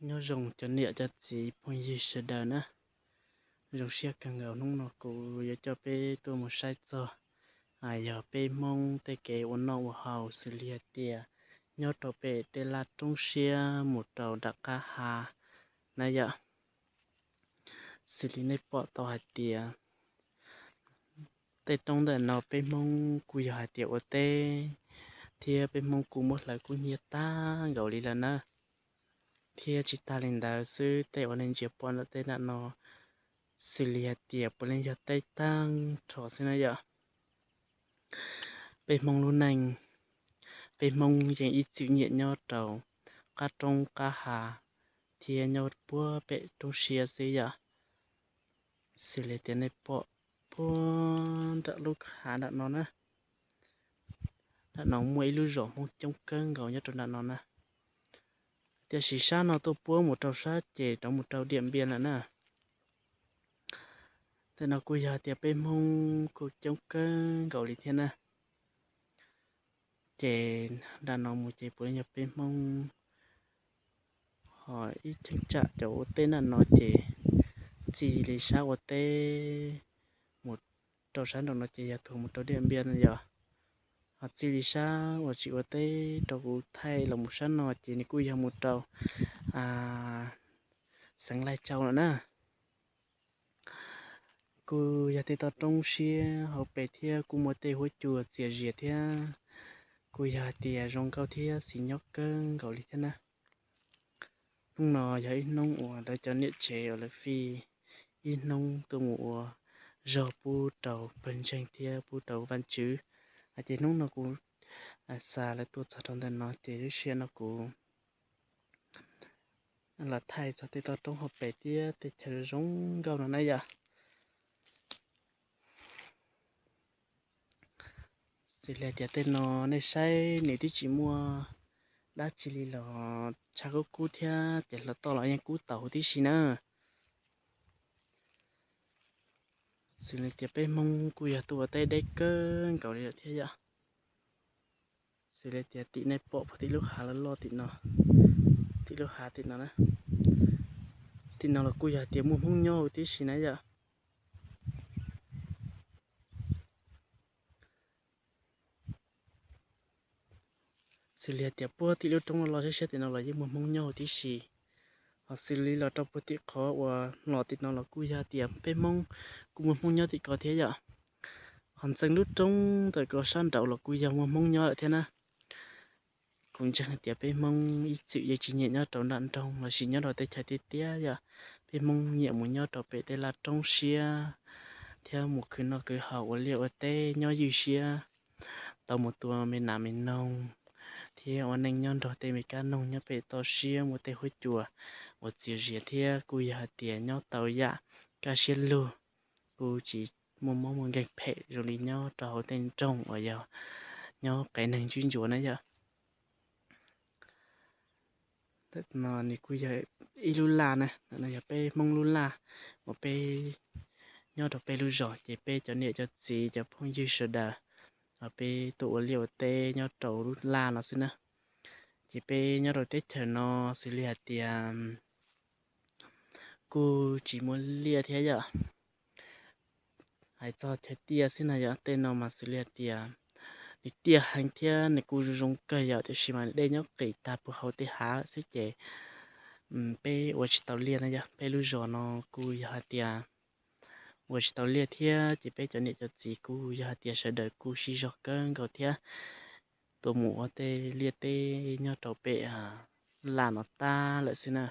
Nyob zoo cov niam cov txiv phooj ywg sawv daws na. Zoo siab kawg nkaus hnub no kuv yuav coj peb tuaj mus saib txog yog peb Hmoob tej kev ua noj ua haus xws li hais tias nyob rau pem tej laj roob siab mus rau nram qab hav na yom. Xws li nej pom tau hais tias tej roob ntawm no peb Hmoob kuj yog hais tias ua teb thiab peb Hmoob kuj muab hlawv kub hnyiab tag nkaus li lawm na. Thiab tsis tas li ntawd xwb, tej uas nej ntsia pom ntawm tej nram no xws li hais tias puav leej yog teb tag nrho xwb na yom. Peb Hmoob lub neej, peb Hmoob yeej ib txwm nyiam nyob rau qab roob qab hav thiab nyob puag pem roob siab xwb yom. Xws li tias nej pom puag nram lub hav nram no na, nram no muaj ib lub zos Hmoob coob kawg nkaus nyob rau nram no na. Tiam sis sab no tuaj puab mus rau sab ces rov mus rau Diam Npias lawm na. Tej no kuj yog tias peb Hmoob kuj coob kawg nkaus li thiab na. Ces nram no mus ces puav leej yog peb Hmoob. Ho ib cheeb tsam cov ua teb nram no ces txij li sab ua teb mus rau sab nraum no ces yog tuaj mus rau Diam Npias no yom. Ho txij li sab uas tsis ua teb rau kuv thaij los mus sab no ces nws kuj yog mus rau xeev Laij Tsau lawm na. Kuj yog tej toj roob siab hauv pes thiab kuj muaj tej huab cua txias zias thiab kuj yog hais tias zoo nkauj thiab xis nyob kawg nkaus li thiab na. Hnub no yog ib hnub uas lawv cov niam tsev uas lawv fij ib hnub tuaj mus ua zog pub rau pawg ntseeg thiab pub rau Vaj Tswv. Ces hnub no kuv xa lawv tuaj txog rau ntawm no ces lub sij hawm no kuv los thaij txog tej toj roob hauv pes thiab tej chaw zoo nkauj no na yom. Xws li tias tej no nej saib nws twb tsis muaj dab tsi li los tshav kub kub thiab ces hluav taws los yeej kub tau huv tib si na. Xws li tias peb Hmoob kuj yog tuaj ua teb deb kawg nkaus li lawm thiab yom. Xws li tias tim nej pom puag tim lub hav loj loj tim no, tim lub hav tim no na, tim no los kuj yog tias muaj Hmoob nyob huv tib si na yom. Xws li tias puag tim lub roob loj loj siab siab tim no los yeej muaj Hmoob nyob huv tib si. Ho xws li los rau puag tim qhov uas los tim no los kuj yog tias peb Hmoob kuj muaj Hmoob nyob tim ko thiab yom. Ho ntxeev lub roob ntawm ko sab nraud los kuj yog muaj Hmoob nyob lawm thiab na. Kuv ntseeg hais tias peb Hmoob ib txwm yeej tsis nyiam nyob rau nram nroog lossis nyob rau teb chaws tiaj tiaj yom. Peb Hmoob nyiam mus nyob rau pem tej laj roob siab thiab mus khwv noj khwv haus ua liaj ua teb nyob ywj siab, tau mus tua me nas me noog thiab ua neej nyob nrog tej me kab noog nyob pem toj siab, muaj tej huab cua uas txias zias thiab kuj yog hais tias nyob tau yam kaj siab lug, kuj tsis muaj mob muaj nkeeg phem zoo li nyob rau hauv tej nroog uas yog nyob qev neeg ntsib ntsuav na yom. Ntawm no nws kuj yog ib lub laj na, ntawm no yog peb Hmoob lub laj uas peb nyob rau peb lub zos ces peb cov niam cov txiv cov phooj ywg sawv daws, peb tuaj ua liaj ua teb nyob rau lub laj no xwb na. Ces peb nyob rau teb chaws no xws li hais tias kuj tsis muaj liaj thiab yom. Hais txog chaw tiaj xwb na yom, tej no mas xws li hais tias nws tiaj heev thiab nws kuj zoo zoo kawg yom, tiam sis mas nws dej nyob qis tag puag hauv tej hav lawm xwb ces peb ua tsis tau liaj na yom. Peb lub zos no kuj yog hais tias ua tsis tau liaj thiab ces peb cov niam cov txiv kuj yog hais tias sawv daws kuj sib zog kawg nkaus thiab tuaj mus ua tej liaj teb nyob rau pem laj no tag lawm xwb na.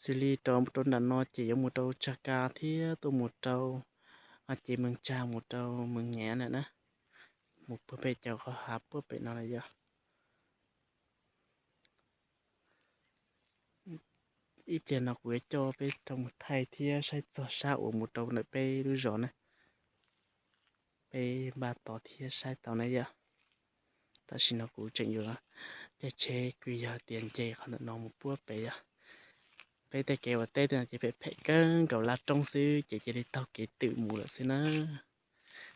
Xws li rau rau nram no ces yuav mus rau Tsag Ka thiab tuaj mus rau ces Mees Tsag mus rau Mees Nyav lawm na, mus puag pem cov qhov hav puag pem no lawm yom. Ib pliag no kuv yuav coj peb rau mus thaij thiab saib txog sab uas mus rau ntawm peb lub zos na. Peb npaj tos thiab saib tau na yom. Tam sim no kuv tseem yuav caij tsheb kwv yog tias nce qhov ntawm no mus puag pem yom. Peb tej kev ua teb tej no ces phem phem kawg nkaus laj roob xwb ces cia li taug kev twm mus lawm xwb na.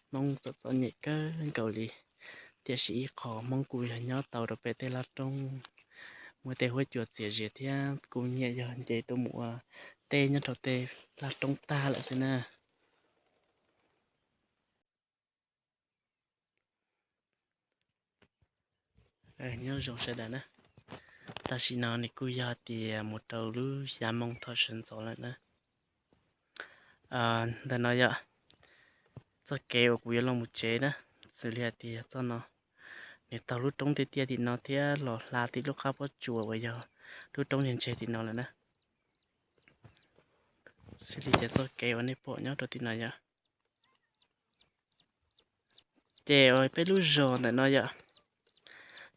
Hmoob txom txom nyem kawg nkaus li, tiam sis ib qho Hmoob kuj yog nyob tau rau pem tej laj roob muaj tej huab cua txias zias thiab kuj nyiam yog nce tuaj mus ua teb nyob rau tej laj roob tag lawm xwb na. Nyob zoo sawv daws na, tam sim no nws kuj yog tias mus rau lub xya moo thaum sawv ntxov lawm na. Ntawm no yog txoj kev uas kuv yuav los mus tsev na, xws li hais tias txoj no nws taug lub roob tiaj tiaj tim no thiab los hla tim lub qab pob tsuas uas yog lub roob ntseg ntseg tim no lawm na. Xws li tias txoj kev uas nej pom nyob rau tim no yog, ces peb lub zos ntawm no yom,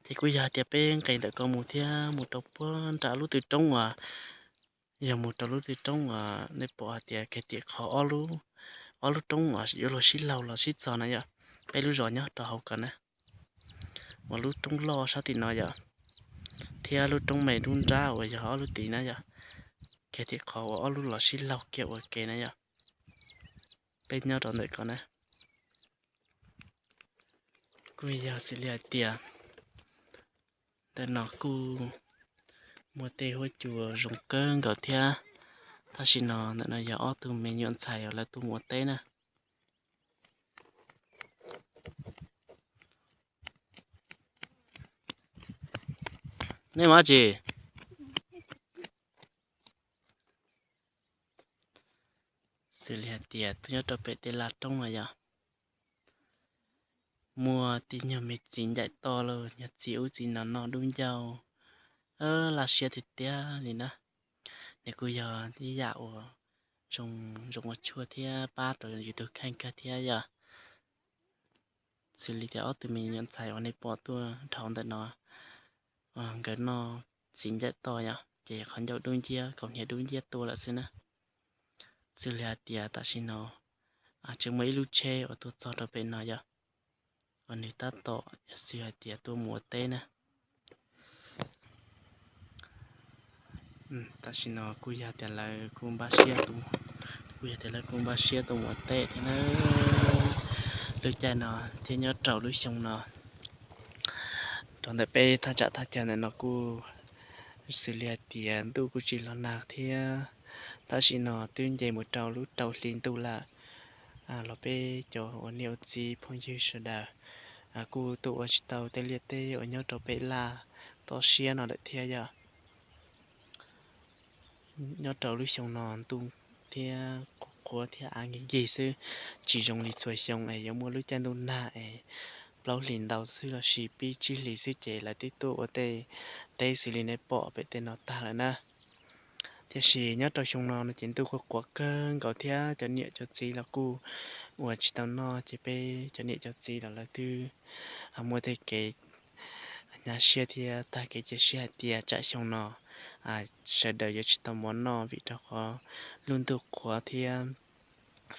ces kuj yog tias peb nqes ntawm ko mus thiab mus rau puag nram lub tw roob uas, yog mus rau lub tw roob uas nej pom hais tias kiag tim qhov ob lub roob uas yuav luag sib laug los sib txog no yom, peb lub zos nyob rau hauv ko na, uas lub roob loj sab tim no yom, thiab lub roob me dub nrab uas yog ob lub tid na yom, kiag tim qhov uas ob lub los sib laug kiag ua ke na yom, peb nyob rau ntawm ko na. Kuj yog xws li hais tias ntawm no kuj muaj tej huab cua zoo kawg nkaus thiab. Tam sim no ntawm no yog ob tug me nyuam ntxhais uas lawv tuaj mus ua teb na. Nej mus dab tsi? Xws li hais tias tuaj nyob rau pem tej laj roob no yog muaj tib nyuag me txiv ncaim toj los nyuag txiv ub txiv no noj dub ncauj, laj siab tiag tiag li na. Nws kuj yog ib yam uas zoo ua tshuaj thiab pab rau yus tus kheej kawg thiab yom. Xws li tias ob tug me nyuam ntxhais uas nej pom tuaj dhau ntawm no, nkawd noj txiv ncaim toj yom, ces qhov ncauj dub nciab, kaus hniav dub nciab tuaj lawm xwb na. Xws li hais tias tam sim no tseem muaj ib lub tsheb uas tuaj txog rau pem no yom, uas nws tab tom yog xws hais tias tuaj mus ua teb na. Tam sim no kuj yog tias lawv kuj npaj siab, kuj yog tias lawv kuj npaj siab tuaj mus ua teb thiab na. Lub caij no thiab nyob rau lub xyoo no, rau ntawm peb thaj tsam thaj chaw ntawm no kuj xws li hais tias ntuj kuj tsis los nag thiab. Tam sim no twb nce mus rau lub rau hli ntuj lawm, los peb cov ua niam ua txiv phooj ywg sawv daws kuj tuaj ua tsis tau tej liaj teb uas nyob rau pem laj toj siab no lawm thiab yom. Nyob rau lub xyoo no ntuj thiab qhuav qhuav thiab av nkig nkig xwb, tsis zoo li txhua xyoo es yuav muaj lub caij ntuj nag es plaub hlis ntau xwb lossis pib tsib hlis xwb ces lawv twb tuaj ua tej teb xws li nej pom pem tej no tag lawm na. Tiam sis nyob rau xyoo no no ces ntuj qhuav qhuav kawg nkaus thiab cov niam cov txiv los kuj ua tsis tau noj ces peb cov niam cov txiv los lawv twb muaj tej kev hnyav siab thiab tag kev cia siab hais tias tsam xyoo no sawv daws yuav tsis tau mov noj vim rau qhov lub ntuj qhuav thiab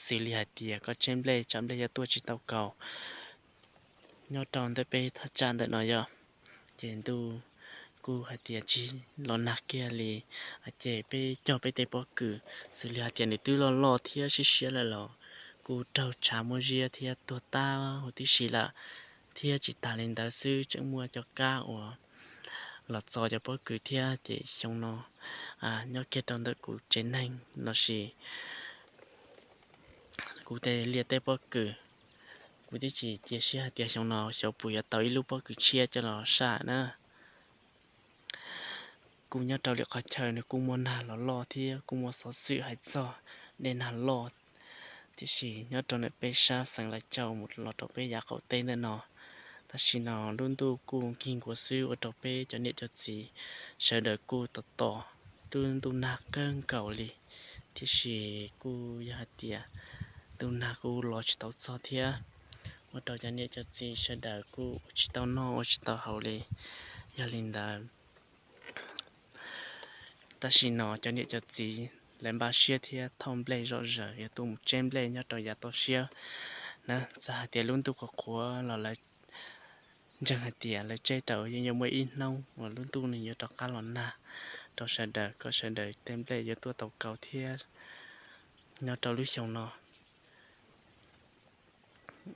xws li hais tias koj tseb nplej tsam nplej yuav tuaj tsis tau kaus. Nyob rau ntawm peb thaj tsam ntawm no yog, ces ntuj kuj hais tias tsis los nag kiag li, ces peb cog peb tej pob kws xws li hais tias nws twb loj loj thiab siab siab lawm los kuj raug tshav muab ziab thiab tuag tag huv tib si lawm. Thiab tsis tas li ntawd xwb tseem muaj cov kab uas los txo cov pob kws thiab ces xyoo no nyob kiag rau ntawm kuv tsev neeg lossis kuv tej liaj teb pob kws, kuv twb tsis cia siab hais tias xyoo no xyov puas yuav tau ib lub pob kws tshiab coj los saj na. Kuj nyob rau lwm qhov chaw nws kuj muaj nag los loj thiab kuj muaj xov xwm hais txog dej nag loj, tiam sis nyob rau ntawm peb sab xeev Lav Cau mus los rau peb yav qaum teb ntawm no, tam sim no lub ntuj kuj nkig nkuav xwb ua rau peb cov niam cov txiv sawv daws kuj tos tos lub ntuj nag kawg nkaus li, tiam sis kuj yog hais tias ntuj nag kuj los tsis tau txog thiab, ua rau cov niam cov txiv sawv daws kuj ua tsis tau noj ua tsis tau haus li. Yog li ntawd, tam sim no cov niam cov txiv lawv npaj siab thiab thauj nplej zom zaws yuav tuaj mus tseb nplej nyob rau yav toj siab na. Txawm hais tias lub ntuj qhuav qhuav los lawv ntseeg hais tias lawv tseb tau yeej yuav muaj ib hnub uas lub ntuj nws yuav rov qab los nag rau sawv daws kom sawv daws tej nplej yuav tuaj tau kaus thiab. Nyob rau lub xyoo no,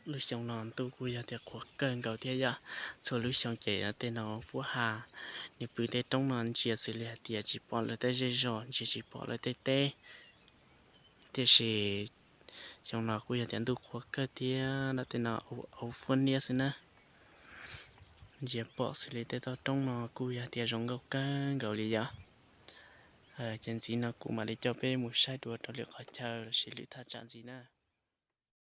lub xyoo no ntuj kuj yog tias qhuav kawg nkaus thiab yom. Txhua lub xyoo ces tej no fuab ha Nws pw tej roob no ntsia xws li hais tias tsis pom lawv tej zej zos, ntsia tsis pom lawv tej teb. Tiam sis xyoo no kuj yog tias ntuj qhuav kawg thiab nram tej no auv fuab niab xwb na. Ntsia pom xws li tej toj roob no kuj yog tias zoo nkauj kawg nkaus li yom. Ces ntxiv no kuv mam li coj peb mus saib dua rau lwm qhov chaw los sis lwm thaj tsam ntxiv na.